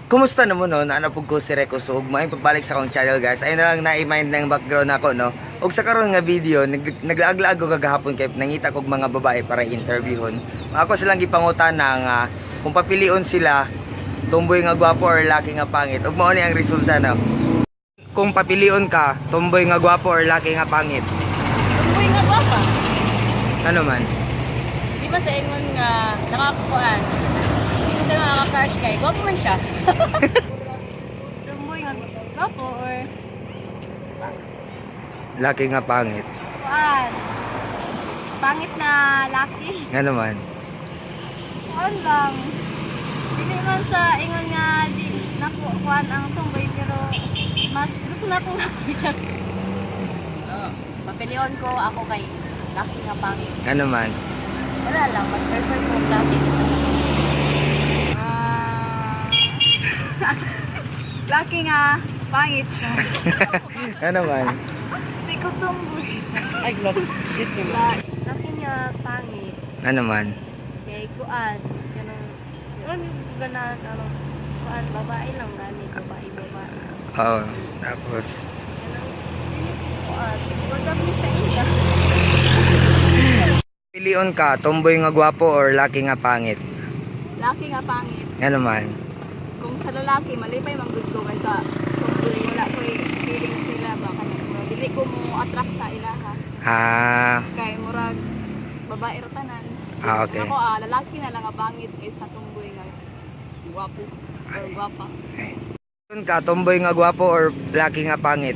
Kumusta naman, no? Naa na pud ko si Reko, so ug maayong pagbalik sa akong channel, guys. Ayun na lang na-mind ng background nako, no. Ug sa karon nga video, naglaag-laag ko kagahapon kay nangita kog mga babae para interviewon. Ako silang gipangutana nga kung papilion sila, tomboy nga gwapo or laki nga pangit. Ug mao ni ang resulta, no. Kung papilion ka, tomboy nga gwapo or laki nga pangit? Tomboy nga gwapa. Ano man? Di ba sa ingon nga nakakuan? Di ba sa nakaka-crush kay gwapo man siya? Tumboy nga gwapo or Laki nga pangit. Kuan. Pangit na laki. Ngano man? Kuan lang. Dili man sa ingon nga di naku kuan ang tumboy, pero mas gusto na akong laki siya. Papilion ko ako kay laki nga pangit. Ngano man? Wala lang, mas prefer ko ang laki kaysa sa Ah. Laki nga pangit siya. Ngano man? Di ko tumboy. Ay, shit. Laki nga pangit. Ngano man? Kay kuan kanang ano ganahan ano kuan, babae lang gani, babae babae. Oo. Tapos Kanang dili ko kuan. Wag mi sa iya. Pilion ka, tomboy nga gwapo or laki nga pangit? Laki nga pangit. Ngano man? Kung sa lalaki, malipay man gud ko kaysa tomboy, wala ko feelings nila ba, kanang murag dili ko mo attract sa ilaha. Kay murag babae ra tanan. Ah, okay. Ako lalaki na lang nga pangit kaysa tomboy nga gwapo or gwapa. Pilion ka, tomboy nga gwapo or laki nga pangit?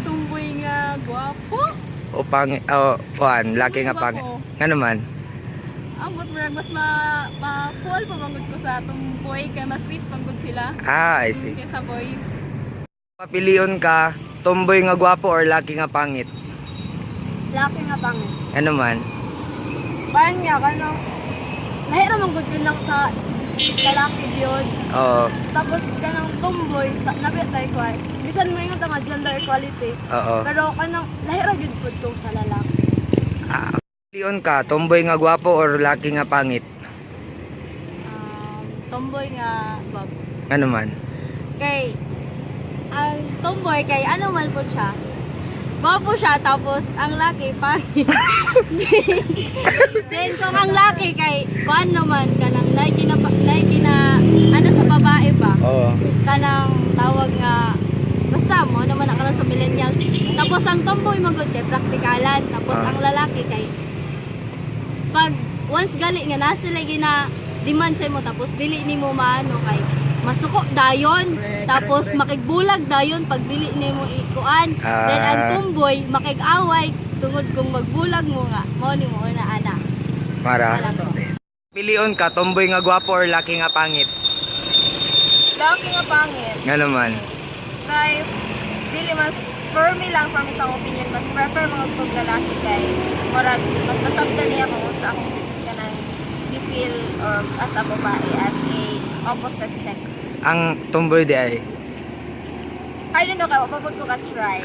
Tomboy nga gwapo? O pangit, o kuan, laki nga pangit. Ngano man? Ambot, murag mas ma-fall pa man gud ko sa tomboy kay mas sweet man gud sila Ah, I see. kaysa boys. Papilion ka, tomboy nga gwapo or laki nga pangit? Laki nga pangit. Ngano man? Paano nga kanang mahira man gud yun lang sa lalaki yun. Oo. Tapos kanang tomboy sa nabi tayo ko ay bisan mo ingon ta nga gender equality. Pero kanang lahira gyud pud kung sa lalaki. Ah, pilion ka, tomboy nga gwapo or laki nga pangit? Tomboy nga gwapo. Ngano man? Kay ang tomboy kay ano man po siya. Gwapo siya, tapos ang laki pangit. Then kung ang laki kay kuan naman, kanang naay gina ano sa babae ba? Oo. Kanang tawag nga basta mo naman ang karon sa millennials. Tapos ang tomboy magod kay praktikalan, tapos ang lalaki kay pag once gali nga nasa sila gina demand sa imo, tapos dili nimo maano kay masuko dayon, tapos makigbulag dayon pag dili nimo ikuan. Then ang tomboy makig-away tungod kung magbulag mo nga mao ni mo na ana. Para. Wala ko. Pilion ka, tomboy nga gwapo or laki nga pangit? Laki nga pangit. Ngano man? Kay dili mas for me lang, for me sa akong opinion, mas prefer mga pag lalaki kay murag mas masabtan niya kung sa akong kanang feel or as a babae, as a opposite sex. Ang tomboy di ay? I don't know kay wa pa pud ko ka try.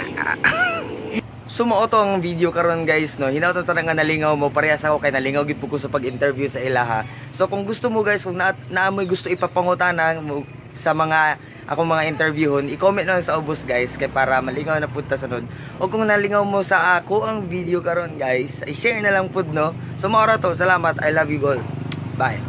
Sumuo to ang video karon, guys, no. Hinaut ta nga nalingaw mo parehas ako kay nalingaw gid po ko sa pag-interview sa ilaha. So kung gusto mo, guys, kung na naamoy gusto ipapangutana mo sa mga akong mga interviewon, i-comment lang sa ubos, guys, kay para malingaw na pud ta sunod. O kung nalingaw mo sa ako ang video karon, guys, i-share na lang pud, no. So mao ra to. Salamat. I love you all. Bye.